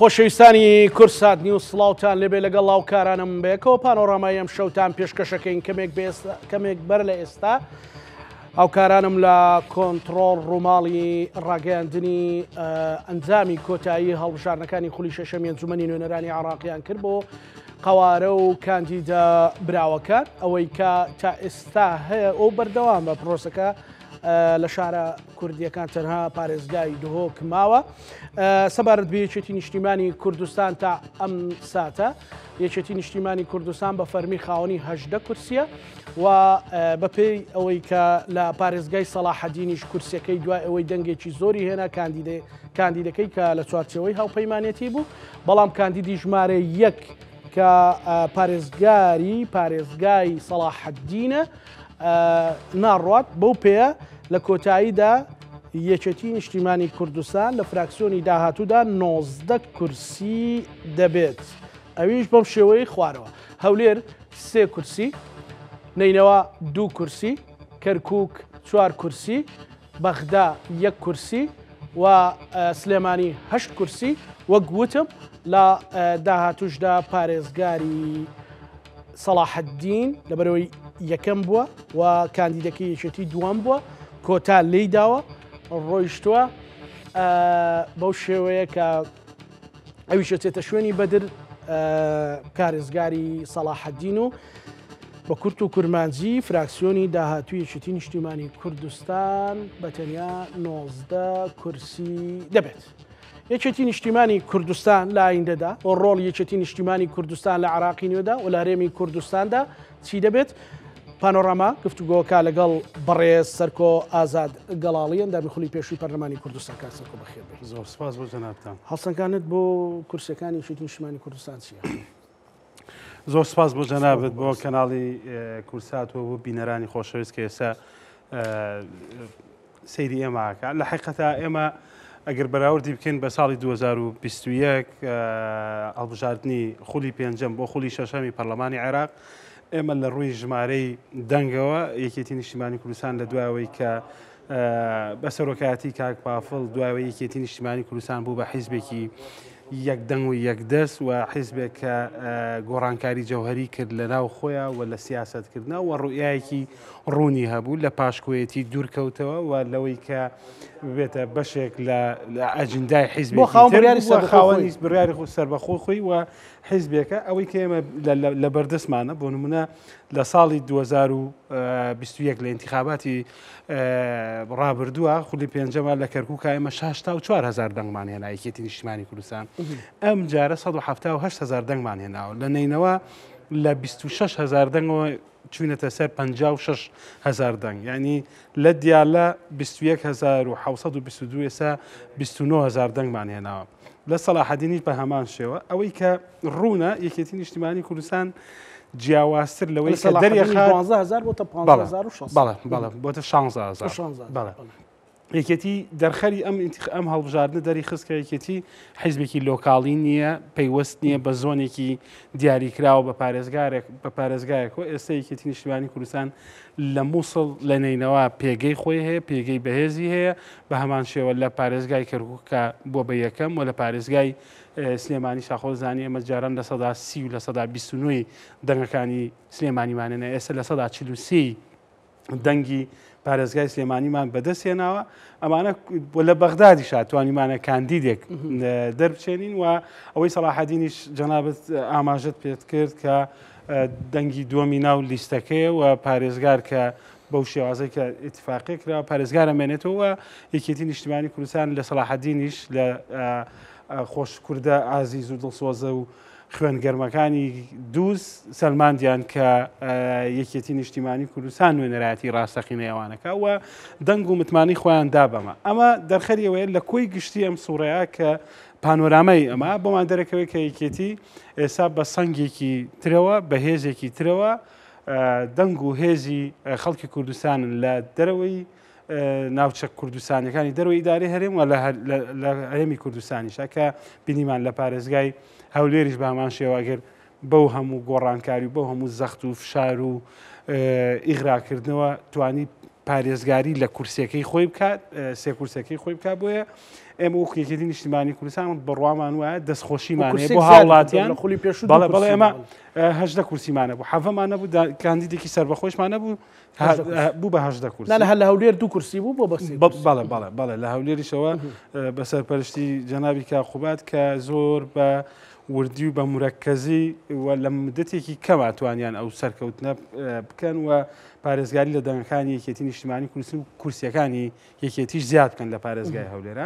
خۆشەویستانی کوردسات نیوز سڵاوتان لێبێ لەگەڵ لاوکارانم بەیەکەوە پانۆرامای ئەم شەوتان پێشکەشەکەین کەمێک کەمێک بەر لە ئێستا هاوکارانم لە کۆنتڕۆڵ ڕووماڵی ڕاگەیاندنی ئەنجامی کۆتایی هەڵبژاردنەکانی خولی شەشەمی ئەنجومەنی نوێنەرانی عراقیان کرد بۆ قەوارە و کاندیدە براوەکان ئەوەی کە تا ئێستا هەیە ئەو بەردەوام بە پرۆسەکە لە شارە کوردیەکان تەنها پارێزگای دهۆک ماوە سەبارەت بە یەکێتی نیشتیمانی کوردستان تا ئەم ساتە یەکێتی نیشتیمانی کوردستان بە فەرمی خاوەنی هەژدە کورسیە و بەپێی ئەوەی کە لە پارێزگای سەڵاحەدینیش کورسیەکەی دوای ئەوەی دەنگێکی زۆری هێنا کاندیدەکەی کە لە چوارچێوەی هاوپەیمانێتی بوو بەڵام کاندیدی ژمارە یەک کە پارێزگاری پارێزگای سەڵاحەدینە ناڕوات بەو پێیە لە کۆتاییدا یەکێتی نیشتیمانی کوردستان لە فراکسیۆنی داهاتوودا 19 کورسی دەبێت ئەویش بەم شێوەی خوارەوە هەولێر سێ کورسی، نەینەوا دوو کورسی، کەرکووک چوار کورسی، بەغدا یەک کورسی و سلێمانی هەشت کورسی، وەک وتم لە داهاتووشدا پارێزگاری سەڵاحەدین لەبەرەوەی یەکەم بووە و کاندیدەکەی یەکێتی دووەم بووە کۆتا لێی داوە ڕۆیشتووە بەو شێوەیە کە ئەویش ئەچێتە شوێنی بەدر پارێزگاری سەڵاحەدین و بە کورت و کورمانجی فراکسیۆنی داهاتووی یەکێتی نیشتیمانی کوردستان بە تەنیا 19 کورسی دەبێت. یەکێتی نیشتیمانی کوردستان لە ئایندەدا و ڕۆڵ یەکێتی نیشتیمانی کوردستان لە عراقی نوێدا و لە هەرێمی کوردستاندا چی دەبێت؟ پانۆراما گفتوگۆکە لەگەڵ بەڕێز سەرکۆ ئازاد گەڵاڵی ئەندامی خولی پێشووی پەرلەمانی کوردستان کاک سەرکۆ بەخێر بێی. زۆر سپاس بۆ جەنابتان. هەڵسەنگاندنت بۆ کورسیەکانی یەکێتی نیشتیمانی کوردستان چییە؟ زۆر سپاس بۆ جەنابت بۆ کەناڵی کورسات و بۆ بینەرانی خۆشەویست کە ئێستا سەیری ئێمە ئەکا لە حەقیقەتا ئێمە ئەگەر بەراوردی بکەین بە ساڵی 2021 هەڵبژاردنی خولی پێنجەم بۆ خولی شەشەمی پەرلەمانی عێراق ئێمە لە ڕووی ژمارەی دەنگەوە یەکێتی نیشتیمانی کوردستان لە دوایەوەی کە بە سەرۆکایەتی کاک پافڵ دوایەوەی یەکێتی نیشتیمانی کوردستان بوو بە حیزبێکی یەک دەنگ و یەک دەست و حیزبێک کە گۆڕانکاری جەوهەری کرد لە ناو خۆیان و لە سیاسەتکردنە و ڕوئیایەکی ڕوونی هەبوو لە پاشکۆیەتی دوورکەوتەوە و لەوەی کە ببێتە بەشێک لە ئەجندای حیزبی خاوەنی بڕیاری خۆ سەربەخۆ خۆی و حیزبێکە ئەوەی کە ئێمە لە بەردەستمانە بۆ نمونە لە ساڵی 2021 لە ئینتخاباتی ڕابردووە خولی پێنجەمە لە کەرکووکە ئێمە 64 هزار دەنگمان هێنا یەکێتی نیشتیمانی کوردستان ئەم جارە 178 هزار دەنگمان هێناوە لە نەینەوە لە 26 هزار دەنگەوە چوینەتە سەر 56 هزار دەنگ یعنی لە دیالە 21722 ئێستا 29 هزار دەنگمان هێناوە لە سەڵاحەدینیش بە هەمان شێوە ئەوەی کە ڕوونە یەکێتی نیشتیمانی کوردستان جیاوازتر لەوەی کە دەریخات 15000 بۆتە 15600 بەڵێ بەڵێ بۆتە 16000 بەڵێ یەکێتی دەرخەری ئەم ئەم هەڵبژاردنە دەری خست کە یەکێتی حیزبێکی لۆکاڵی نییە پەیوەست نییە بە زۆنێکی دیاریکراوە بە پارێزگارێک بە پارێزگایەکەوە ئێستا یەکێتی نیشتیمانی کوردستان لە مووسڵ لە نەینەوا پێگەی خۆی هەیە پێگەی بەهێزی هەیە بە هەمان شێوە لە پارێزگای کەرکوک کە بووە بە یەکەم و لە پارێزگای سلێمانی شاخۆ زانی ئێمە جاران 30% و 29% دەنگەکانی سلێمانیمانێنە ئێستا 43% دەنگی پارێزگای سلێمانیمان بەدەست هێناوە ئەمانە لە بەغدادیشا توانیمانە کاندیدێک دەربچێنین و ئەوەی سەڵاحەدینیش جەنابەت ئاماژەت پێت کرد کە دەنگی دووەمی ناو لیستەکەیە و پارێزگار کە بەو شێوازەی کە ئیتفاقی کرا پارێزگارە مێنێتەوە یەکێتی نیشتیمانی کوردستان لە سەڵاحەدینیش لە خۆش کوردە ئازیز و دڵسۆزە و خوێن گەرمەکانی دووز سەلماندیان کە یەکێتی نیشتیمانی کوردستان نوێنەرایەتی ڕاستەقینەی ئەوانەکە و دەنگ و متمانەی خۆیان دا بەمە ئەمە دەرخەری ئەوەیە لە کۆی گشتی ئەم سوڕەیە کە پانۆرامای ئەمە بۆمان دەرەکەوێت کە یەکێتی ئێستا بە سەنگێکی ترەوە بە هێزێکی ترەوە دەنگ و هێزی خەڵکی کوردستانن لە دەرەوەی ناوچە کوردستانیەکانی دەرەوەی ئیدارەی هەرێم و لە هەرێمی کوردستانیشە کە بینیمان لە پارێزگای هەولێریش بە هەمان شێوە گەر بەو هەموو گۆڕانکاری و بەو هەموو زەخت و فشار و ئیغراکردنەوە توانی پارێزگاری لە کورسیەکەی خۆی بکات، سێ کورسەکەی خۆی بکات. بۆیە ئێمە وەکو یەکێتی نیشتیمانی کوردستان بڕوامان وایە دەستخۆشیمان هەیە بۆ هاوڵاتیان. بەڵێ بەڵێ، ئێمە 18 کورسیمانە بوو، حەڤەمان نەبوو، کاندیدێکی سەربەخۆشمان نەبوو، بوو بە 18 کورسی. لە هەر لە هەولێر دوو کورسی بوو بۆ بەسی. بەڵێ بەڵێ بەڵێ، لە هەولێریشەوە بە سەرپەرشتی جەنابی کاک قوباد کە زۆر بە وردی و بە مورەکەزی و لە مدەتێکی کەما توانیان ئەو سەرکەوتنە بکەن و پارێزگاری لە دەنگەکانی یەکێتی نیشتیمانی کوردستان و کورسیەکانی یەکێتیش زیاد بکەن لە پارێزگای هەولێرە.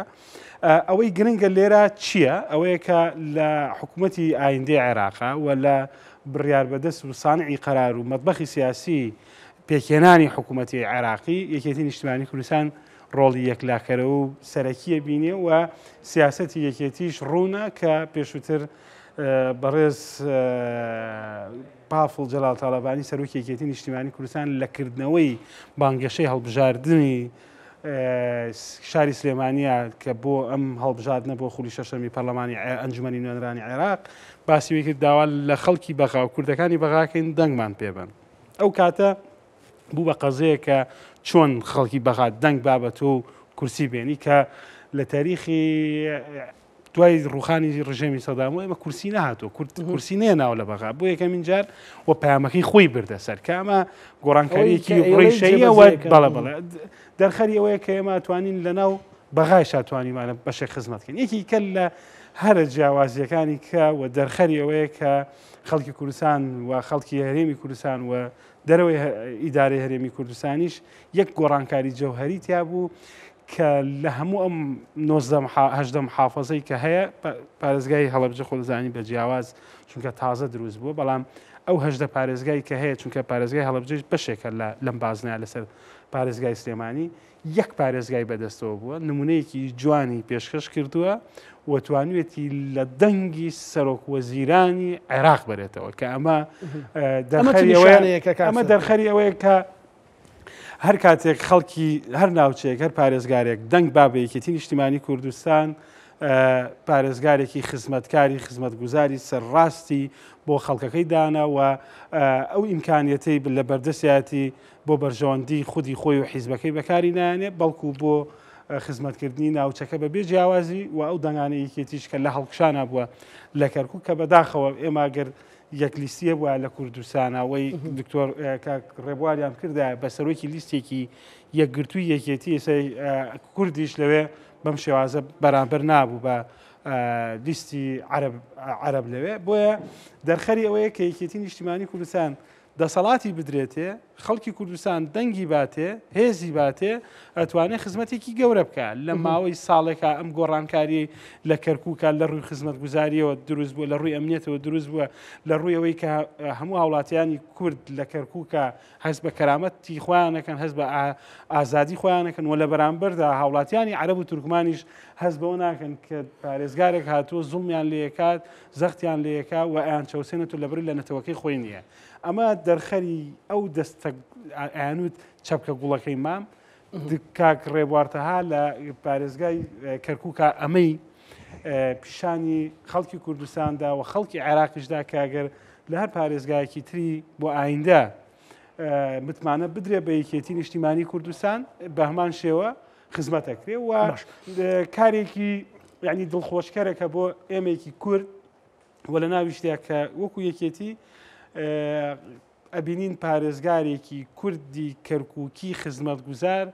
ئەوەی گرنگە لێرە چییە؟ ئەوەیە کە لە حکوومەتی ئایندەی عێراقا و لە بڕیار بەدەست و سانعی قەرار و مەتبەخی سیاسی پێکهێنانی حکوومەتی عێراقی، یەکێتی نیشتیمانی کوردستان ڕۆڵی یەکلاکەرەوە و سەرەکیە بینێ و سیاسەتی یەکێتیش ڕوونە کە پێشووتر بەڕێز پافڵ جەلال تاڵەبانی سەرۆکی یەکێتی نیشتیمانی کوردستان لە کردنەوەی بانگەشەی هەڵبژاردنی شاری سلێمانیا کە بۆ ئەم هەڵبژاردنە بۆ خولی شەشەمی پەرلەمانی ئەنجومەنی نوێنەرانی عێراق باسی وی کرد داوا لە خەڵکی بەغا و کوردەکانی بەغاکەین دەنگمان پێبن. ئەو کاتە بوو بە قەزەیە کە چۆن خەڵکی بەغا دەنگ با بە تۆ و کورسی بێنی کە لە تاریخی دوای ڕوخانی ڕژێمی سەدام و ئێمە کورسی نەهاتووە، کورد کورسی نێناوە لە بەغا بۆ یەکەمین جار و پەیامەکەی خۆی بردە سەر کە ئەمە گۆڕانکاریەکی ڕیشەیە بەڵێ بەڵێ دەرخەری ئەوەیە کە ئێمە توانین لەناو بەغایشا توانیمانە بەشێک خزمەت بکەین. یەکی کە لە هەرە جیاوازیەکانی کە و دەرخەری ئەوەیە کە خەڵکی کوردستان و خەڵکی هەرێمی کوردستان و دەرەوەی ئیدارەی هەرێمی کوردستانیش یەک گۆڕانکاری جەوهری تیا بوو کە لە هەموو ئەم 19 هەژدە محافظەی کە هەیە، پارێزگای هەڵەبجە خۆدەزانی بە جیاواز چونکە تازە دروست بووە، بەڵام ئەو 18 پارێزگای کە هەیە، چونکە پارێزگای هەڵەبجەش بەشێکە لە لەم بازنەیە لەسەر پارێزگای سلێمانی، یەک پارێزگای بەدەستەوە بووە، نمونەیەکی جوانی پێشکەش کردووە و توانوێتی لە دەنگی سەرۆک وەزیرانی عێراق بەرێتەوە کە ئەمە ئەمە دەرخەری ئەوەیە کە هەر کاتێک خەڵکی هەر ناوچەیەک هەر پارێزگارێک دەنگ با بە یەکێتی نیشتیمانی کوردستان پارێزگارێکی خزمەتکاری خزمەتگوزاری سەرڕاستی بۆ خەڵکەکەی دانا و ئەو ئیمکانیەتەی لە بەردەستیەتی بۆ بەرژەوەندی خودی خۆی و حیزبەکەی بەکاری نایەنێ، بەڵکو بۆ خزمەتکردنی ناوچەکە بە بێ جیاوازی و ئەو دەنگانەی یەکێتیش کە لە هەڵکشانە بووە لە کەرکوک کە بەداخەوە ئێمە گەر یەک لیستیە بووە لە کوردستانە وەی دکتۆر کاک ڕێبواریان کردایە بە سەرۆکی لیستێکی یەکگرتووی یەکێتی ئێستا کوردیش لەوێ بەم شێوازە بەرامبەر نابوو بە لیستی عەرەب لەوێ. بۆیە دەرخەری ئەوەیە کە یەکێتی نیشتیمانی کوردستان دەسەڵاتی بدرێتێ، خەڵکی کوردستان دەنگی باتێ، هێزی باتێ، ئەتوانێ خزمەتێکی گەورە بکا. لە ماوەی ساڵێکا ئەم گۆڕانکاریەی لە کەرکووکا لە ڕووی خزمەتگوزاریەوە دروست بووە، لە ڕووی ئەمنیەتەوە دروست بووە، لە ڕووی ئەوەی کە هەموو هاوڵاتیانی کورد لە کەرکووکا هەست بە کەرامەتی خۆیان ئەکەن، هەست بە ئازادی خۆیان ئەکەن و لە بەرامبەردا هاوڵاتیانی عەرەب و تورکمانیش هەست بەوە ناکەن کە پارێزگارێک هاتووە زوڵمیان لێکات، زەختیان لێکا و ئەیانچەوسێنێت و لەبری لە نەتەوەکەی خۆی نییە. ئەمە دەرخەری ئەو دەستە ئەیانوت چەپکە گوڵەکەی مام کاک ڕێبوار تەها لە پارێزگای کەرکووکە ئەمەی پیشانی خەڵکی کوردستاندا و خەڵکی عێراقیشدا کە ئەگەر لە هەر پارێزگایەکی تری بۆ ئایندە متمانە بدرێ بە یەکێتی نیشتیمانی کوردستان بە هەمان شێوە خزمەتەکرێ و کارێکی یعنی دڵخۆشکەرە کە بۆ ئێمەیەکی کورد و لە ناویشتیا کە وەکو یەکێتی ئەبینین پارێزگارێکی کوردی کەرکووکی خزمەتگوزار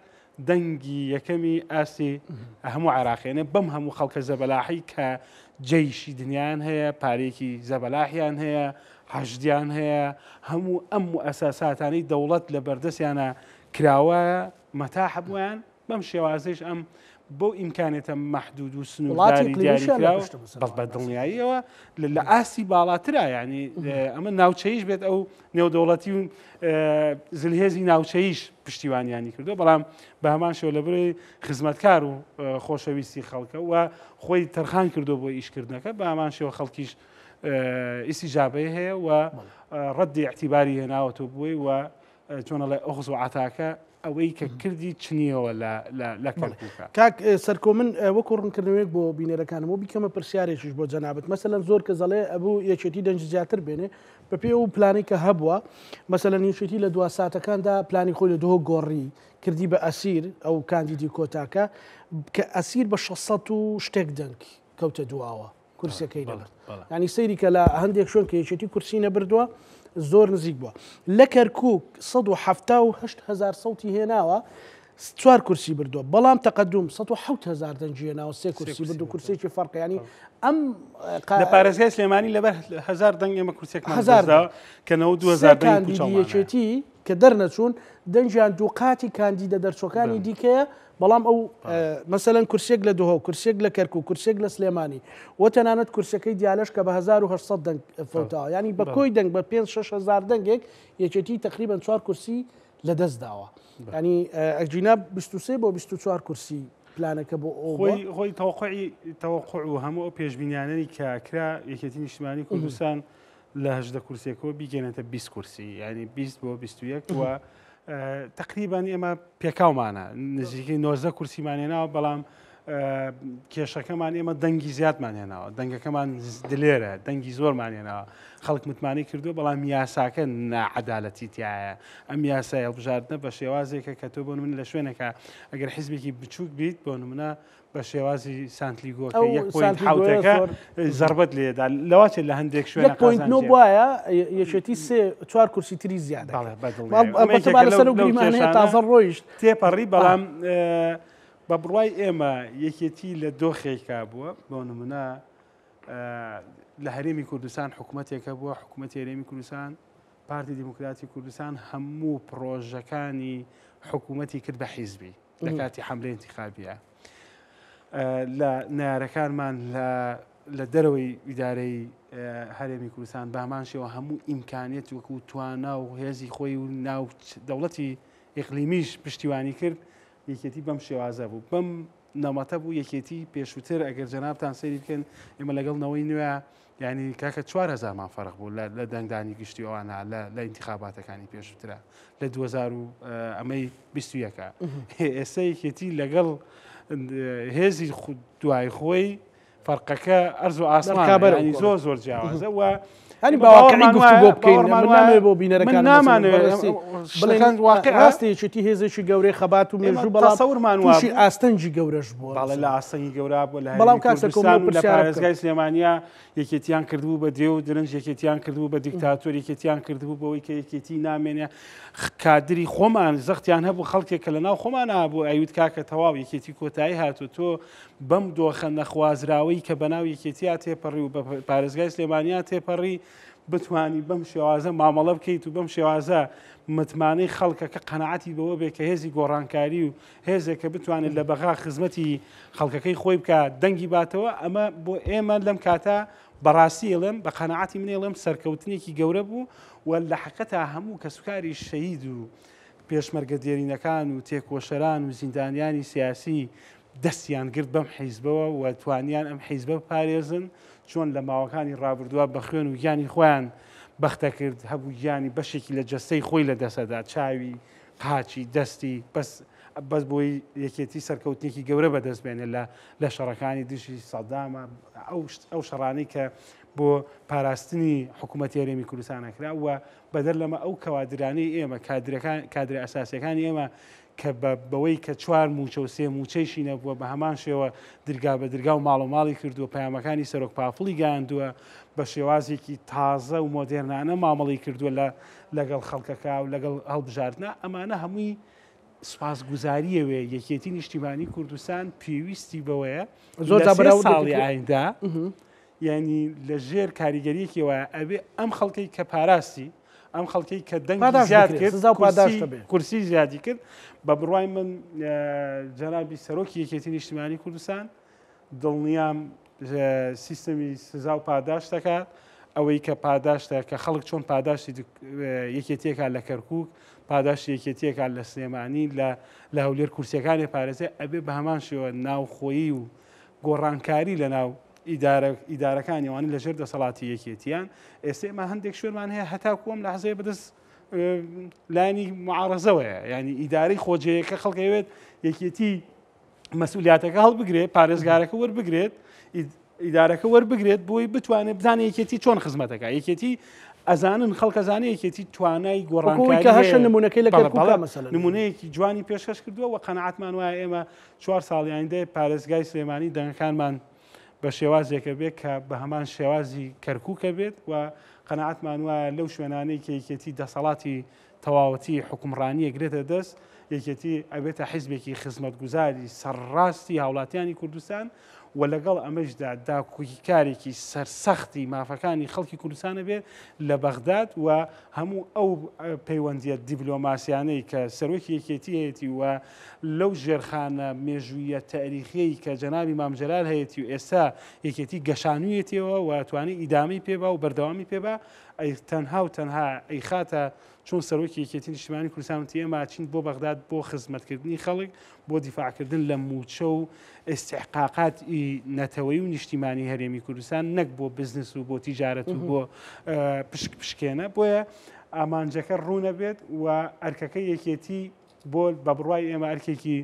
دەنگی یەکەمی ئاستی هەموو عراقێنێ بەم هەموو خەڵکە زەبەلاحی کە جەیشی دنیان هەیە، پارێکی زەبەلاحیان هەیە، حەشدیان هەیە، هەموو ئەم موئەسەساتانەی دەوڵەت لە بەردەستیانە کراوە مەتاحە بۆیان، بەم شێوازەیش ئەم بەو ئیمکانێتە مەحدود و سنوورداری دیاریکراو بەس بە دڵنیاییەوە لە ئاستی باڵاترا، یعنی ئەمە ناوچەیش بێت ئەو نێودەوڵەتی و زلهێزی ناوچەیش پشتیوانیانی کردو، بەڵام بە هەمان شێوە لە بەرەی خزمەتکار و خۆشەویستی خەڵکە و خۆی تەرخان کردو بۆ ئیشکردنەکە، بە هەمان شێوە خەڵکیش ئیسیجابەی هەیە و ڕەدی اعتیباری هێناوەتەوە بۆی و چۆنەڵێ ئۆخز و عتاکە. ئەوەی کە کردی چنیەوە لە کەرکووکە. کاک سەرکۆ من وەکو ڕوونکردنەوەیەک بۆ بینەرەکانم و بیکەمە پرسیارێکیش بۆ جەنابت، مەسەلەن زۆر کەس دەڵێ ئەبوو یەکێتی دەنگی زیاتر بێنێ، بەپێی ئەو پلانەی کە هەبووە، مەسەلەن یەکێتی لە دوا ساتەکاندا پلانی خۆی لە دهۆک گۆڕی، کردی بە ئەسیر ئەو کاندیدی کۆتاکە، کە ئەسیر بە 600 و شتێک دەنگ کەوتە دواوە. کورسیەکەی نەبرد ینی سەیری کە لە هەندێک شوێن کە یەکێتی کورسی نەبردووە زۆر نزیک بووە لە کەرکک 1970 هزار سەوتی هێناوە چوار کورسی بردووە بەڵام تەقدم 1970 هزار دەنگی هێناوە سێ کورسی برد و کورسێکی فەرقیانی ئەم لە پارێزگای سلێمانی لەبەر هزار دەنگ ئێمە کورسێکمان هزار کە 92 دەنگ یەکێتی کە دەرنەچوون دەنگیان دووقاتی کاندیدە دەرچوەکانی دیکەیە بەڵام ئەو مەسەلەن کورسیەک لە دهۆک، کورسیەک لە کەرکوک، کورسیەک لە سلێمانی و تەنانەت کورسیەکەی دیالەش کە بە 1800 دەنگ فەوتاوە یانی بە کۆی دەنگ بە 5 6 هزار دەنگێک یەکێتی تقریبا چوار کورسی لەدەست داوە ینی ئەگینا 23 بۆ 24 کورسی پلانەکە بۆ ئەو خۆی خۆی تەوقعی تەوقع و هەموو ئەو پێشبینیانەی کە کرا یەکێتی نیشتمانی کوردستان لە 18 کورسیەکەوە بیگەێنێتە 20 کورسی ینی 20 بۆ 21 و تقریبان ئێمە پێکاومانە نزیکەی 19 کورسیمان هێناوە بەڵام کێشەکەمان ئێمە دەنگی زیادمان هێناوە دەنگەکەمان دلێرە دەنگی زۆرمان هێناوە خەڵک متمانەی کردو بەڵام یاساکە ناعەدالەتی تایە ئەم یاسای هەڵبژاردنە بە شێوازێکە کە تۆ بۆ من لە شوێنەکە ئەگەر حیزبێکی بچووک بیت بۆ نمونە بە شێوازی سانتلیگۆکە یەک point حوتەکە زەربەت لێدا لەواچێت لە هەندێک شوێن یەک point نۆ بواە یەکێتی سێ چوار کورسی تری زیاد لەسەر گریمانەیە تازە ڕۆیشت تێپەڕی بەڵام بە بڕوای ئێمە یەکێتی لە دۆخێکا بووە بۆ نمونە لە هەرێمی کوردستان حکوومەتێکە بووە حکوومەتی هەرێمی کوردستان پارتی دیموکراتی کوردستان هەموو پرۆژەکانی حکوومەتی کرد بە حیزبی لە کاتی حملەی انتخابیە لە نارەکانمان لە دەرەوەی ئیدارەی هەرێمی کوردستان بامان شێوە هەموو ئیمکانیت وەکو توانا و هێزی خۆی و ناو دەوڵەتی ئیقلیمیش پشتیوانی کرد یەکێتی بەم شێوازە بوو بەم نەمەتە بوو یەکێتی پێشووتر ئەگەر جەنابتان سەیری بکەن ئێمە لەگەڵ نەوەی نوێ یعنی کاکە 4000مان فەرق بوو لە دەنگدانی گشتی ئەوانە لە ئینتخاباتەکانی پێشووترە لە 2000 و ئەمەی 21 ئێستا یەکێتی لەگەڵ هێزی دوای خۆی فەرقەکە ئەرز و ئاسمان زۆر زۆر جیاوازە و هەنی باواقعی گفتوگۆ بکەین من نامەوێت بۆ بینەرەکان نامانەوێت بڵێن واقع ڕاستە یەکێتی هێزێکی گەورەی خەبات و مێژوو بەڵام تەسەورمان وا تووشی ئاستەنگی گەورەش بووە بەڵێ لە ئاستەنگی گەورە بووە لە بەڵام هەرێمی کاک سەرکۆ کوردستان من و لە پرسیارە بکەم. پارێزگای سلێمانیا یەکێتیان کردبوو بە دێ و درنج یەکێتیان کردبوو بە دیکتاتۆر یەکێتیان کردبوو بەوەی کە یەکێتی نامێنێ کادری خۆمان زەختیان هەبوو خەڵکێک کە لەناو خۆمان هەبوو ئەیوت کاکە تەواو یەکێتی کۆتایی هاتوو تۆ بەم دۆخە نەخوازراوەی کە بەناو یەکێتیا تێپەڕی و بە پارێزگای سلێمانیا تێپەڕی بتانی بەم شێوازە مامەڵە بکەیت و بەم شێوازە متمانەی خەڵکەکە قەنەعەتی بەوە بێ کە هێزی گۆڕانکاری و هێزێک کە بتوانێت لە بەغا خزمەتی خەڵکەکەی خۆی بکە دەنگی باتەوە ئەمە بۆ ئێمە لەم کاتە بەڕاستی ئەڵێم بە قەنەعەتی من ئەڵێم سەرکەوتنێکی گەورە بوو و لە حقەتا هەموو کەسوکاری شەهید و پێشمەرگە دێرینەکان و تێکۆشەران و زیندانیانی سیاسی دەستیان گرت بەم حیزبەوە و توانیان ئەم حیزبە بپارێزن، چۆن لە ماوەکانی ڕابردووە بە خوێن و گیانی خۆیان بەختە کرد، هەبوو گیانی بەشێکی لە جەستەی خۆی لە دەستەدا، چاوی، قاچی، دەستی، بەس بەس بۆی یەکێتی سەرکەوتنێکی گەورە بەدەست بێنێ لە لە شەڕەکانی دژی سەدامە ئەو ئەو شەڕانەی کە بۆ پاراستنی حکوومەتی هەرێمی کوردستان ئەکرا و بەدەر لەمە ئەو کەوادرانەی ئێمە کادرەکان کادرە ئەساسیەکانی ئێمە کە بە بەوەی کە چوار مووچە و سێ مووچەیشی نەبووە بە هەمان شێوە درگا بە درگا و ماڵ و ماڵی کردووە پەیامەکانی سەرۆک پافڵی گەیاندووە بە شێوازێکی تازە و مۆدێرنانە مامەڵەی کردووە لە لەگەڵ خەڵکەکە و لەگەڵ هەڵبژاردنە ئەمانە هەمووی سوپاسگوزاریەوێ یەکێتی نیشتیمانی کوردستان پێویستی بەوەیە زۆر لە سێ بەراورد ساڵی ئایندە یعنی لە ژێر کاریگەریەکیەوە ئەبێ ئەم خەڵکەی کە پاراستی ئەم خەڵکەی کە دەنگی زیاد کرد سزا و پاداشت هەبێ. کورسی زیادی کرد بە بڕوای من جەنابی سەرۆکی یەکێتی نیشتیمانی کوردستان دڵنیام سیستەمی سزا و پاداشت دەکات ئەوەی کە پاداشتە کە خەڵک چۆن پاداشتی یەکێتیەکە لە کەرکک پاداشتی یەکێتیەکە لە سلێمانی لە لە هەولێر کورسیەکانی پارێزێ ئەبێ بە هەمان شێوە ناوخۆیی و گۆڕانکاری لە ناو ئیدارە ئیدارەکانی ئەوانە لەژێر دەسەڵاتی یەکێتیان ئێستا ئێمە هەندێک شوێنمان هەیە هەتاکو ئەم لەحزەیە بەدەست لایەنی معارەزەوەیە، یعنی ئیدارەی خۆجێیەکە خەڵک ئەیەوێت یەکێتی مەسئولیاتەکە هەڵبگرێت، پارێزگارەکە وەربگرێت، ئیدارەکە وەربگرێت بۆی بتوانێت بزانێت یەکێتی چۆن خزمەتەکە. یەکێتی ئەزانن خەڵک ئەزانێ یەکێتی توانای گۆڕانکاری کە هەشە نمونەکەی لە کەرکووکە مەسەلەن نمونەیەکی جوانی پێشکەش کردووە و قەناعەتمان وایە ئێمە 4 ساڵی ئایندە پارێزگای سلێمانی دەنگەکانمان بە شێوازێکە بێت کە بە هەمان شێوازی کەرکووکە بێت و قەناعەتمان وایە لەو شوێنانەی کە یەکێتی دەسەڵاتی تەواوەتی حوکمڕانی ئەگرێتە دەست، یەکێتی ئەبێتە حیزبێکی خزمەتگوزاری سەرڕاستی هاوڵاتیانی کوردستان و لەگەڵ ئەمەشدا داکۆکیکارێکی سەرسەختی مافەکانی خەڵکی کوردستان ئەبێت لە بەغداد و هەموو ئەو پەیوەندییە دیبلۆماسیانەی کە سەرۆکی یەکێتی هەیەتی و لەو ژێرخانە مێژوویە تاریخیەی کە جەنابی مام جەلال هەیەتی و ئێستا یەکێتی گەشانویەتیەوە و توانی ئیدامەی پێبا و بەردەوامی پێبا ئەی تەنها و تەنها ئەیخاتە چۆن سەرۆکی یەکێتی نیشتیمانی کوردستان وتی ئێمە ئەچین بۆ بەغداد بۆ خزمەتکردنی خەڵک بۆ دیفاعکردن لە مووچە و ئیستحقاقات ی نەتەوەیی و نیشتیمانی هەرێمی کوردستان نەک بۆ بزنس و بۆ تیجارەت و بۆ پشک پشکێنە بۆیە ئامانجەکە ڕوونە بێت و ئەرکەکە یەکێتی بۆ بە بڕوای ئێمە ئەرکێکی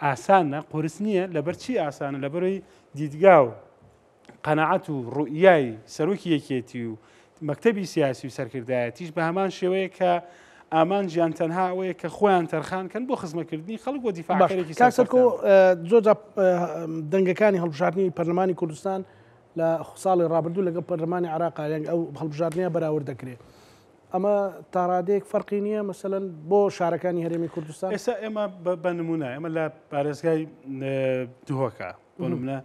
ئاسانە قورس نییە لەبەر چی ئاسانە لەبەرەوەی دیدگا و قەناعەت و ڕوئیای سەرۆکی یەکێتی و مەکتەبی سیاسی و سەرکردایەتیش بە هەمان شێوەیە کە ئامانجیان تەنها ئەوەیە کە خۆیان تەرخان کەن بۆ خزمەتکردنی خەڵک و دیفاعکەرێکی کاک سەرکۆ زۆر جار دەنگەکانی هەڵبژاردنی پەرلەمانی کوردستان لە ساڵی ڕابردوو لەگەڵ پەرلەمانی عێراق یان ئەو هەڵبژاردنەیە بەراورد دەکرێت ئەمە تاڕادەیەک فەرقی نییە مەسەلەن بۆ شارەکانی هەرێمی کوردستان ئێستا ئێمە بە نمونە ئێمە لە پارێزگای دهۆکە بۆ نمونە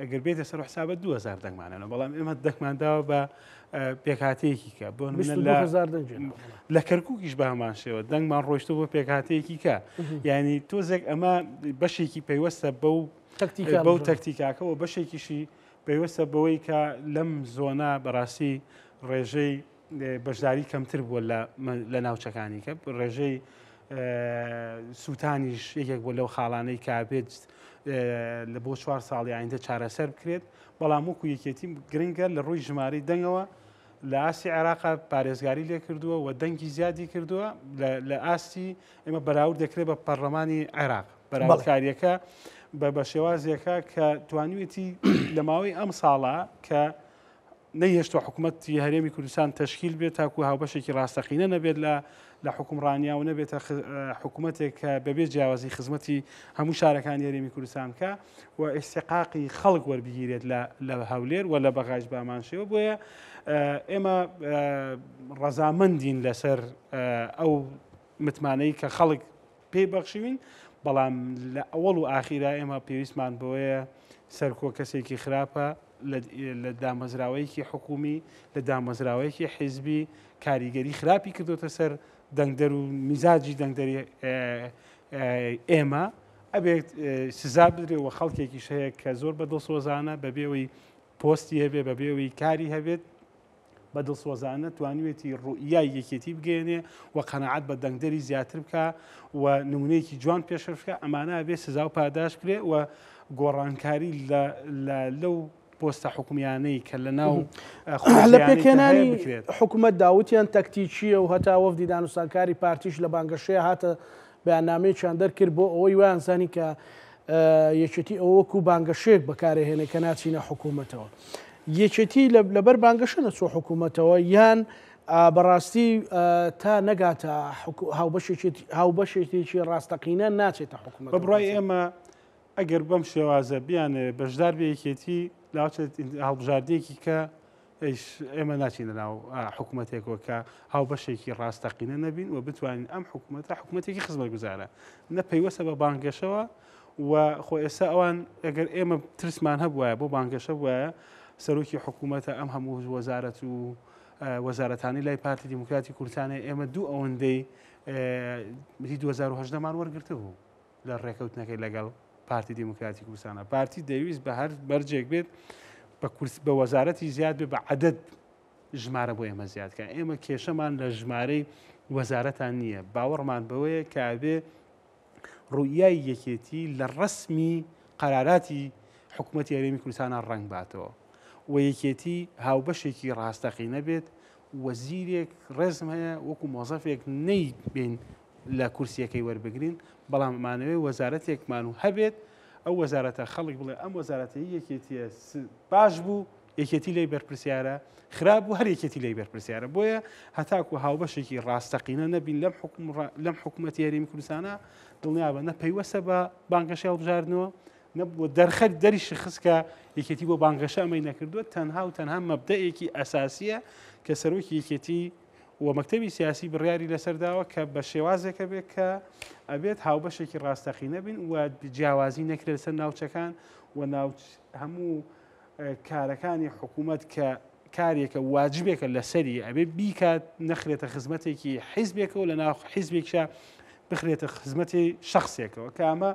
ئەگەر بێتە سەر حسابە 2000 دەنگمانەوە بەڵام ئێمە دەنگمان داوە بە پێکهاتەیەکی کە بۆ لە کەرکووکیش بە هەمان شێوە دەنگمان ڕۆیشتە بۆ پێکهاتەیەکی کە یعنی تۆزێک ئەمە بەشێکی پەیوەستە بەو بەو تەکتیکاکەەوە بەشێکیشی پەیوەستە بەوەی کە لەم زۆنە بەڕاستی ڕێژەی بەشداری کەمتر بووە لە ناوچەکانی کە ڕێژەی سووتانیش یەکێک بوو لەو خاڵانەی کە بێت لە بۆ چوار ساڵی ئایندە چارەسەر بکرێت بەڵام وەکو یەکێتی گرنگە لە ڕووی ژمارەی دەنگەوە لە ئاستی عێراق پارێزگاری لێ کردووە و دەنگی زیادی کردووە لە ئاستی ئێمە بەراورد دەکرێت بە پەرلەمانی عێراق بەراوردکاریەکە بە بە شێوازێکە کە توانیوێتی لە ماوەی ئەم ساڵە کە نەیهێشتوە حکومەتی هەرێمی کوردستان تەشکیل بێت تاکو هاوبەشێکی ڕاستەقینە نەبێت لە لە حکومڕانیا و نەبێتە حکومەتێک کە بەبێ جیاوازی خزمەتی هەموو شارەکانی هەرێمی کوردستان بکە و ئیستحقاقی خەڵک وەربگیرێت لە لە هەولێر و لە بەغاش بامان شێوە بۆیە ئێمە ڕەزامەندین لەسەر ئەو متمانەی کە خەڵک پێی بەخشیوین، بەڵام لە ئەوەڵ و ئاخیرا ئێمە پێویستمان بەوەیە سەرکۆ کەسێکی خراپە لە دامەزراوەیەکی حکومی لە دامەزراوەیەکی حیزبی کاریگەری خراپی کردوتە سەر دەنگدەر و میزاجی دەنگدەری ئێمە ئەبێت سزا بدرێ و خەڵکێکیش هەیە کە زۆر بە دڵسۆزانە بەبێەوەی پۆستی هەبێ بەبێەوەی کاری هەبێت بە دڵسۆزانە توانیوێتی ڕوئیای یەکێتی بگەیەنێ و قەناعەت بە دەنگدەری زیاتر بکا و نمونەیەکی جوان پێشکەش بکا ئەمانە ئەبێ سزا و پاداش بکرێ و گۆڕانکاری لە لەو پۆستە حکومیانەی کە لە ناو لە پێکهێنانی حکومەتدا وتیان تەکتیکییە و هەتا وەفدی دانوستانکاری پارتیش لە بانگەشەیە هاتە بەیاننامەیەکیان دەرکرد بۆ ئەوەی وایان زانی کە یەکێتی ئەوە وەکو بانگەشەیەک بەکارەهێنێ کە ناچینە حکوومەتەوە. یەکێتی لەبەر بانگەشە نەچووە حکوومەتەوە یان بەڕاستی تا نەگاتە هاوبەشێتێکی ڕاستەقینە ناچێتە حکوومەت. بە بڕوای ئێمە ئەگەر بەم شێوازە بیانەوێ بەشدار بێ یەکێتی لاچێت هەڵبژاردنێکی کە ئێمە ناچینە ناو حکوومەتێکەوە کە هاوبەشێکی ڕاستەقینە نەبین و بتوانین ئەم حکوومەتە حکوومەتێکی خزمەتگوزارە نە پەیوەستە بە بانگەشەوە و خۆ ئێستا ئەوان ئەگەر ئێمە ترسمان هەبوایە بۆ بانگەشە بوایە سەرۆکی حکوومەتە ئەم هەموو وەزارەت و وەزارەتانی لای پارتی دیموکراتی کوردستانە ئێمە دوو ئەوەندەی 2010 مان وەرگرتبوو لە ڕێکەوتنەکەی لەگەڵ پارتی دیموکراتی کوردستانە پارتی دەویست بە هەر بەرجێک بێت بە کورس بە وەزارەتی زیاد بێ بە عدد ژمارە بۆ ئێمە زیاد کە ئێمە کێشەمان لە ژمارەی وەزارەتان نییە باوەڕمان بەوەیە کە ئەبێ ڕوئیای یەکێتی لە ڕەسمی قەراراتی حکوومەتی هەرێمی کوردستانە ڕەنگ باتەوە و یەکێتی هاوبەشێکی ڕاستەقینە بێت وەزیرێک ڕێزم هەیە وەکو مۆزەفێک نەی بین لە کورسیەکەی وەربگرین، بەڵام ئەمانەوێ وەزارەتێکمان و هەبێت ئەو وەزارەتە خەڵک بڵێ ئەم وەزارەتەی یەکێتیە باش بوو یەکێتی لێی بەرپرسیارە، خراپ بوو هەر یەکێتی لێی بەرپرسیارە. بۆیە هەتاکو هاوبەشێکی ڕاستەقینە نەبین لەم حکوم لەم حکوومەتی هەرێمی کوردستانە دڵنیابە نە پەیوەستە بە بانگەشەی هەڵبژاردنەوە نە بۆ دەرخەر دەریشی خست کە یەکێتی بۆ بانگەشە ئەمەی نەکردووە تەنها و تەنها مەبدەئێکی ئەساسیە کە سەرۆکی یەکێتی و مەکتەبی سیاسی بڕیاری لەسەر داوە کە بە شێوازێکە بێت کە ئەبێت هاوبەشێکی ڕاستەقینە بین و جیاوازی نەکرێت لەسەر ناوچەکان و ناوچ هەموو کارەکانی حکوومەت کە کارێکە واجبێکە لەسەری ئەبێ بیکات نەخرێتە خزمەتێکی حیزبێکەوە لە ناو حیزبێکشە بخرێتە خزمەتی شخصێکەوە کە ئەمە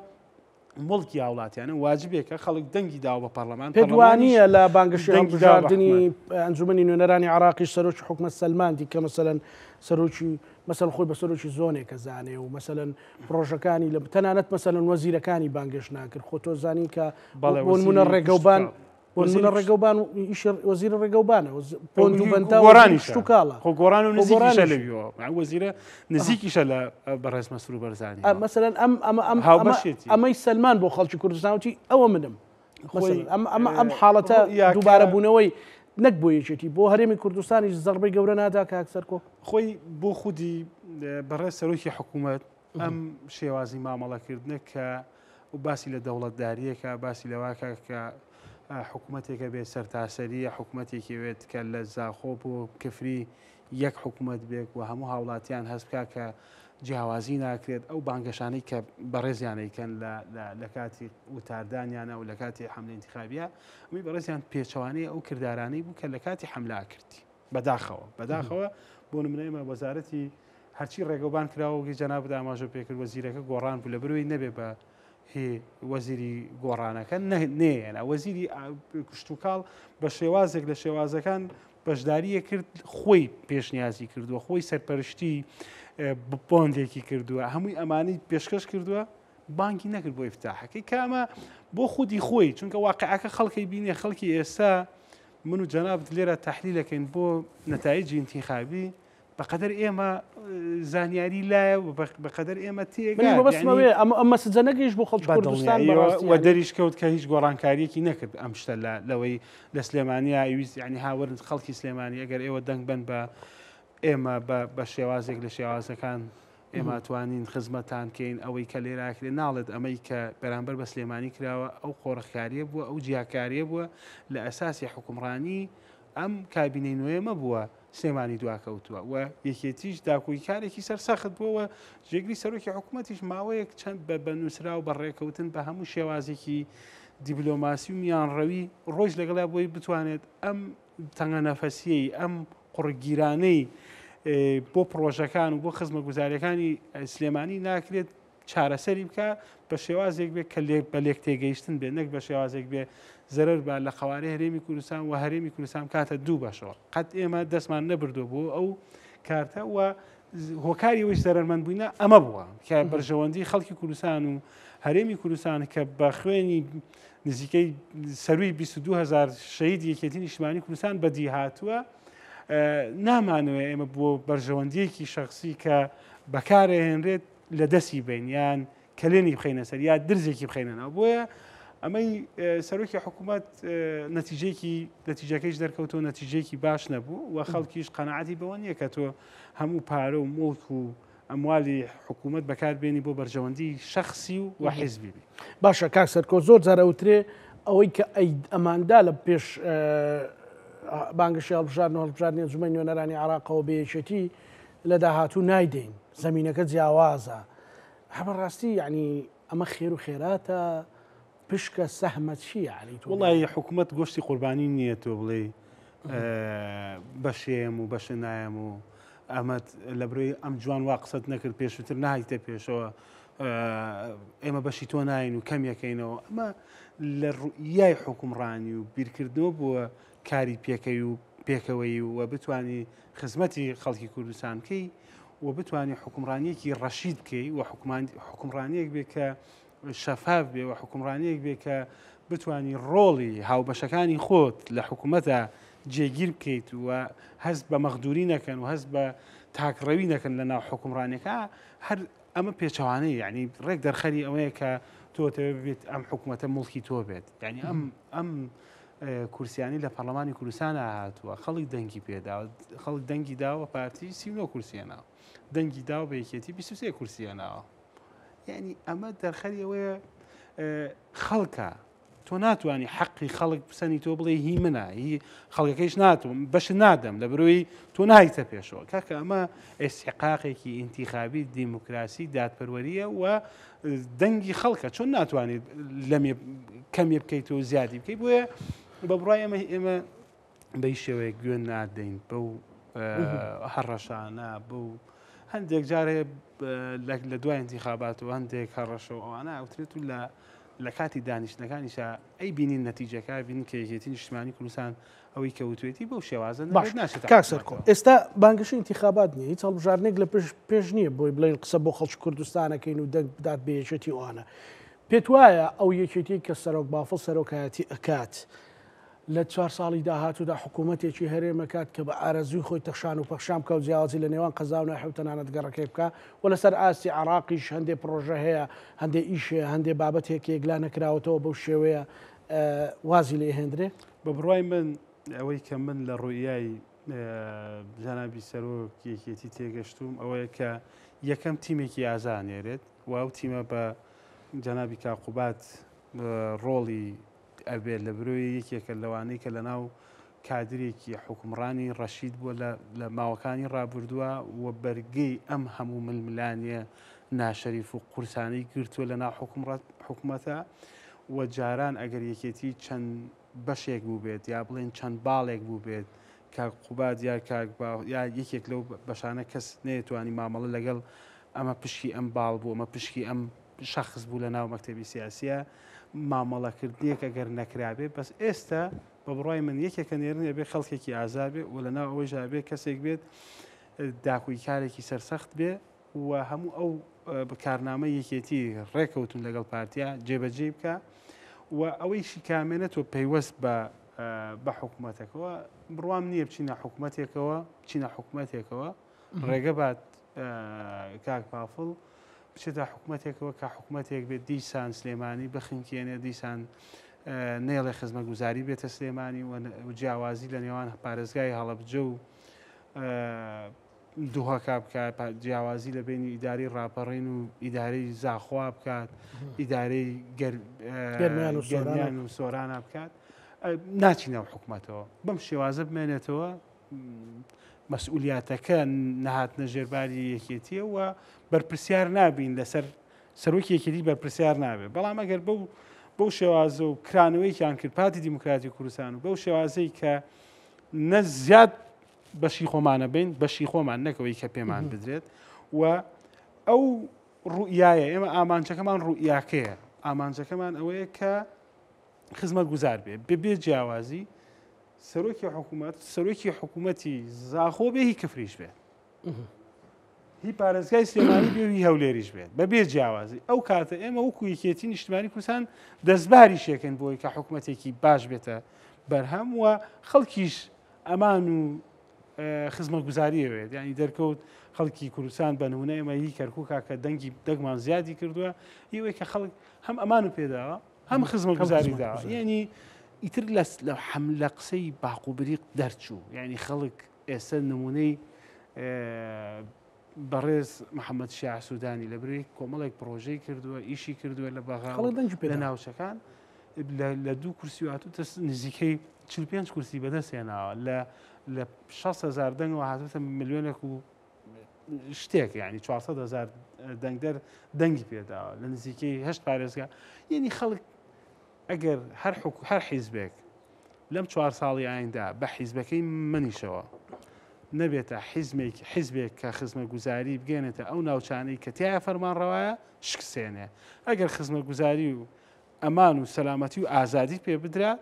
موڵکی هاوڵاتیانە واجبێکە خەڵک دەنگی داوە بە پەرلەمان پێت وانییە لە بانگەشەی هەڵبژاردنی ئەنجومەنی نوێنەرانی عراقیش سەرۆکی حکومەت سەلماندی کە مەسەلەن سەرۆکی مەسەل خۆی بە سەرۆکی زۆنێکە زانێ و مەسەلەن پرۆژەکانی لە تەنانەت مەسەلەن وەزیرەکانی بانگێش ناکرد خۆ تۆ زانی کە بۆ نمونە ڕێگەوبان بۆ نمونە ڕێگەوبان و ئیشی وەزیری ڕێگەوبانە پۆند و بەنداو گۆڕانیشە کشتوکاڵە خۆ گۆڕان و نزیکیشە لەویەوە وەزیرە نزیکیشە لە بەڕێز مەسرور بەرزانی مەسەلەن ئەم ئەمە ئەم هاوبەشێتی ئەمەی سەلمان بۆ خەڵکی کوردستان وتی ئەوە منم خۆی ئەم ئەمە ئەم حاڵەتە دووبارە بوونەوەی نەک بۆ یەکێتی بۆ هەرێمی کوردستانیش زەڕبەی گەورە نادا کاک سەرکۆ خۆی بۆ خودی بەڕێز سەرۆکی حکوومەت ئەم شێوازی مامەڵەکردنە کە باسی لە دەوڵەتداریەکە باسی لەواکە کە حکوومەتێکە بێ سەرتاسەریە حکوومەتێکی وێت کە لە زاخۆ بۆ کفری یەک حکوومەت بێت و هەموو هاوڵاتیان هەست بکە کە جیاوازی ناکرێت ئەو بانگەشانەی کە بەڕێزیانەیکەن لە کاتی وتاردانیانە و لە کاتی حملە انتخابیە ئەمی بەڕێزیان پێچەوانەی ئەو کردارانەی بوو کە لە کاتی حملە کردی بەداخەوە بەداخەوە بۆ نمونە ئێمە وەزارەتی هەرچی ڕێگەوبان کراوە وەکی جەنابت ئاماژە پێکرد وەزیرەکە گۆڕان بوو لە بروی نەبێ بە هی وەزیری گۆڕانەکە نێنا وەزیری کشتتوکاڵ بە شێوازێک لە شێوازەکان بەشداریە کرد خۆی پێشنیازی کردووە خۆی سەرپەرشتی بۆندێکی کردووە هەمووی ئەمانی پێشکەش کردووە بانکی نەکرد بۆ ئیفتاحەکەی کامە بۆ خودی خۆی چونکە واقعەکە خەڵکی بینێ خەڵکی ئێستا من و جەنابت لێرە تەحلیلەکەین بۆ نەتایجی ئینتیخابی بەقەدەر ئێمە زانیاری لایە و بەقەدەر ئێمە تێگا مەبەستمەوێ ئەم ئەم مەسجە نەگەیشت بۆ خەڵکی کوردستان بەڕاستی و دەریش کەوت کە هیچ گۆڕانکاریەکی نەکرد ئەم شتە لە لەوەی لە سلێمانیا ویست یعنی هاوەرن خەڵکی سلێمانی ئەگەر ئێوە دەنگ بن بە ئێمە بە شێوازێک لە شێوازەکان ئێمە توانین خزمەتان کەین ئەوەی کە لێراکرێ ناڵێت ئەمەی کە بەرامبەر بە سلێمانی کراوە ئەو قۆرخکاریە بووە ئەو جیاکاریە بووە لە ئەساسی حکومڕانی ئەم کابینەی نوێمە بووە سلێمانی دواکەوتووە و یەکێتیش داکۆکیکارێکی سەرسەخت بووە و جێگری سەرۆکی حکوومەتیش ماوەیەک چەند بە بە نووسراو بە ڕێکەوتن بە هەموو شێوازێکی دیبلۆماسی و میانڕەوی ڕۆژ لەگەڵیا بۆی بتوانێت ئەم تەنگەنەفەسیەی ئەم قوڕگیرانەی بۆ پڕۆژەکان و بۆ خزمەگوزاریەکانی سلێمانی ناکرێت چارەسەری بکە بە شێوازێک بێت کە لێک بە لێک تێگەیشتن بێت نەک بە شێوازێک بێ زەرەر بە لە قەوارەی هەرێمی کوردستان و هەرێمی کوردستان کاتە دوو بەشەوە قەت ئێمە دەستمان نەبردووە بۆ ئەو کارتە و هۆکاری ئەوەی زەرەرمەند بووینە ئەمە بووە کە بەرژەوەندی خەڵکی کوردستان و هەرێمی کوردستان کە بە خوێنی نزیکەی سەروی 22هزار شەید یەکێتی نیشتمانی کوردستان بەدی هاتووە نامانەوێ ئێمە بۆ بەرژەوەندیەکی شخصی کە بەکارهێنرێت لە دەستی بین یان کەلێنی بخەینە سەر یا درزێکی بخەینە ناو بۆیە ئەمەی سەرۆکی حکوومەت نەتیجێکی نەتیجەکەیش دەرکەوتەوە نەتیجێکی باش نەبوو و خەڵکیش قەنەعەتی بەوە نییە کە تۆ هەموو پارە و موڵک و ئەموالی حکوومەت بەکاربێنی بۆ بەرژەوەندی شخصی و و حیزبی بی. باشە کاک سەرکۆ زۆر جار ئەوترێ ئەوەی کە ئەی ئەماندا لە پێش بانگەشەی هەڵبژاردن و هەڵبژاردنی ئەنجومەنی نوێنەرانی عێراقەوە بە یەکێتی لە داهاتوو نایدەین زەمینەکە جیاوازە هە بەڕاستی یعنی ئەمە خێر و خێراتە پشکە سەهمە چییە علی تۆ وڵی حکوومەت گۆشتی قوربانی نییە تۆ بڵێ بەشێم و بەشە نایەم و ئەمەت لە برۆی ئەم جوان وا قسەت نەکرد پێشووتر نهاتە پێشەوە ئێمە بەشی تۆ ناین و کەم یەکەینەوە ئەمە لە ڕوئیای حکومڕانی و بیرکردنەوە بووە کاری پێکەوی و پێکەوەیی و بتانی خزمەتی خەڵکی کوردستان بکەی و بتانی حکومڕانیەکی ڕەشید بکەی و حکومڕانیەک بێ کە شەفاف بێ و حکومڕانیەک بێ کە بتانی ڕۆڵی هاوبەشەکانی خۆت لە حکوومەتە جێگیر بکەیت و هەست بە مەغدوری نەکەن و هەست بە تاکڕەوی نەکەن لە ناو حکومڕانەکە هەر ئەمە پێچەوانەی یعنی ڕێک دەرخەری ئەوەیە کە تۆ تەوێ بێت ئەم حکوومەتە موڵکی تۆ بێت یعنی ئەم ئەم کورسیانی لە پەرلەمانی کوردستان هاتووە خەڵک دەنگی پێداوە خەڵک دەنگی داوە پارتی 39 کورسیەناوە دەنگی داوە بە یەکێتی 23 کورسیەناوە یعنی ئەمە دەرخەری ئەوەیە خەڵکە تۆ ناتوانانی حەقی خەڵک بسەنی تۆ بڵێ هی منە هی خەڵکەکەیش ناتوم بەش نادەم لە برۆی تۆ نایتە پێشەوە کاکە ئەمە ئێسحقاقێکی ئینتیخابی دیموکراسی دادپەروەریە و دەنگی خەڵکە چۆن ناتوانیت لەمێ کەمێ بکەیت و زیادی بکەیت بۆیە بە بڕای ئەمە ئێمە بەی شێوەیەک گوێ نادەین بەو هەڕەشانە بەو هەندێک جارێ لە دوای انتخابات و هەندێک هەڕەشە و ئەوانە ئەوترێت و لە لە کاتی دانیشتنەکانیشا ئەی بینین نەتیجەکە بین کە یەکێتی نیشتمانی کوردستان ئەوەی کە وتوێتی بەو شێوازە باش ناچێت کاک سەرکۆ ئێستا بانگەشەی ئینتیخابات نییە هیچ هەڵبژاردنێک لە پێش پێش نییە بۆی بڵێن قسە بۆ خەڵکی کوردستانەکەین و دەنگ بدات بە یەکێتی ئەوانە پێت وایە ئەو یەکێتی کە سەرۆک بافڵ سەرۆکایەتی ئەکات لە چوار ساڵی داهاتوودا حکوومەتێکی هەرێم ئەکات کە بە ئارەزووی خۆی تەخشان و پەخشان بکا و جیاوازی لە نێوان قەزا و ناحیە و تەنانەت گەڕەکەی بکا و لەسەر ئاستی عێراقیش هەندێ پڕۆژە هەیە، هەندێ ئیش هەیە، هەندێ بابەت هەیە کە یەکلا نەکراوەتەوە بەو شێوەیە وازی لێ هێندرێ؟ بە بڕوای من ئەوەی کە من لە ڕوئیای جەنابی سەرۆک یەکێتی تێگەشتووم ئەوەیە کە یەکەم تیمێکی ئازا ئەنێرێت و ئەو تیمە بە جەنابی کاک قوباد ڕۆڵی ئەبێت لە برۆی یەکێکە لەوانەی کە لەناو کادرێکی حوکمڕانی ڕەشید بووە لە ماوەکانی ڕابردووە و بەرگەی ئەم هەموو ململانێ ناشەریف و قورسانەی گرتووە لە ناو حکومەتە و جاران ئەگەر یەکێتی چەند بەشێک بووبێت یا بڵێن چەند باڵێک بووبێت کاک قوباد یا کاک یا یەکێک لەو بەشانە کەس نەیەتوانی مامەڵە لەگەڵ ئەمە پشکی ئەم باڵ بوو ئەمە پشکی ئەم شەخس بوو لە ناو مەکتەبی سیاسیە مامەڵەکردنێک ئەگەر نەکرابێ بەس ئێستا بە بڕای من یەکێکە نێرن ئەبێ خەڵکێکی ئازا بێ و لە ناو ئەوەیش ئەبێ کەسێک بێت داکۆکیکارێکی سەرسەخت بێ و هەموو ئەو کارنامە یەکێتی ڕێکەوتون لەگەڵ پارتیا جێبەجێ بکە و ئەوەیشی کامێنێتەوە پەیوەست بە بە حکوومەتەکەەوە بڕوام نییە بچینە حکوومەتێکەوە بچینە حکوومەتێکەوە ڕێگە بات کاک پافڵ بچێتە حکوومەتێکەوە کە حکوومەتێک بێت دیسان سلێمانی بخنکێنێ دیسان نێڵێ خزمەگوزاری بێتە سلێمانی و جیاوازی لە نێوان پارێزگای هەڵەبجە و دوهۆکا بکات جیاوازی لە بینی ئیداری ڕاپەڕین و ئیدارەی زاخوا بکات ئیدارەی گەرمیان و سۆرانە بکات ناچینەوە حکوومەتەوە بەم شێوازە بمێنێتەوە مەسئولیاتەکە نەهاتنە ژێرباری یەکێتیە و بەرپرسیار نابین لەسەر سەرۆکی یەکێتی بەرپرسیار نابێت بەڵام ئەگەر بەو بەو شێوازە و کرانەوەیکیان کرد پارتی دیموکراتی کوردستان و بەو شێوازەی کە نە زیاد بەشی خۆمانە بین بەشی خۆمان نەکەوەی کە پێمان بدرێت و ئەو ڕوئایە ئێمە ئامانجەکەمان ڕوئیاکەیە ئامانجەکەمان ئەوەیە کە خزمەت گوزار بێ بێ جیاوازی سەرۆکی حکوومەت سەرۆکی حکوومەتی زاخۆ بێ هی کفریش بێت هی پارێزگای سلێمانی بێ هی هەولێریش بێت بە بێ جیاوازی ئەو کاتە ئێمە وەکو یەکێتی نیشتمانی کوردستان دەستباری شێکن بۆی کە حکوومەتێکی باش بێتە بەرهەم و خەڵکیش ئەمان و خزمەتگوزاری ئەوێت یعنی دەرکەوت خەڵکی کوردستان بە نمونە ئێمە هی کەرکووکا کە دەنگی دەگمان زیادی کردووە هیوەی کە خەڵک هەم ئەمان و پێداوە هەم خزمەتگوزاری داوە یعنی ئیتر لە حەملە قسەی باق و بریق دەرچوو یعنی خەڵک ئێستا نمونەی بەڕێز محەممەد شیاع سوودانی لە بری کۆمەڵێک پرۆژەی کردووە ئیشی کردووە لە بەغا لە ناوچەکان لە دوو کورسی هاتوو نزیکەی 45 کورسی بەدەست هێناوە لە لە 600هزار دەنگەوە هاتوتە ملیۆنێک و شتێک یعنی 400 هزار دەنگدەر دەنگی پێداوە لە نزیکەی هەشت پارێزگا یعنی خەڵک ئەگەر هەر هەر حیزبێک لەم چوار ساڵی ئایندا بە حیزبەکەی منیشەوە نەبێتە حیزمێک حیزبێک کە خزمەتگوزاری بگەێنێتە ئەو ناوچانەی کە تایە فەرمان ڕەوایە شکسێنێ ئەگەر خزمەتگوزاری و ئەمان و سەلامەتی و ئازادی پێ بدرا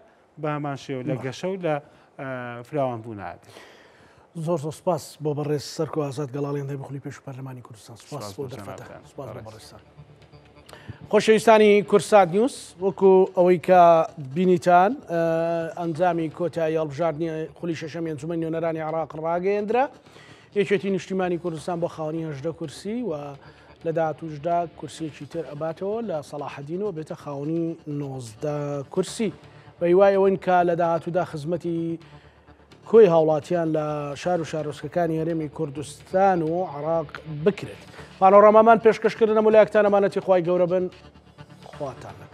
بە هەمان شێوە لە گەشە و لە فراوان بوون ئابێت. زۆر زۆر سپاس بۆ بەڕێز سەرکۆ ئازاد گەڵاڵی ئەندامی خولی پێشوو پەرلەمانی کوردستان سپاس بۆ دەرفەتە سپاس بۆ بەڕێزتان. خۆشەویستانی کوردسات نیوز وەکو ئەوەی کە بینیتان ئەنجامی کۆتایی هەڵبژاردنی خولی شەشەمی ئەنجومەنی نوێنەرانی عێراق ڕاگەیەندرا یەکێتی نیشتیمانی کوردستان بۆ خاوەنی هەژدە کورسی و لە داهاتوشدا کورسیەکی تر ئەباتەوە لە سەڵاحەدینەوە بێتە خاوەنی 19 کورسی بە هیوای ئەوەین کە لە داهاتوودا خزمەتی کۆی هاوڵاتیان لە شار و شارۆچکەکانی هەرێمی کوردستان و عراق بکرێت. پانۆرامامان پێشکەشکردن هەموو لایەکتان ئەمانەتی خوای گەورە بن خواتان لەگەڵ.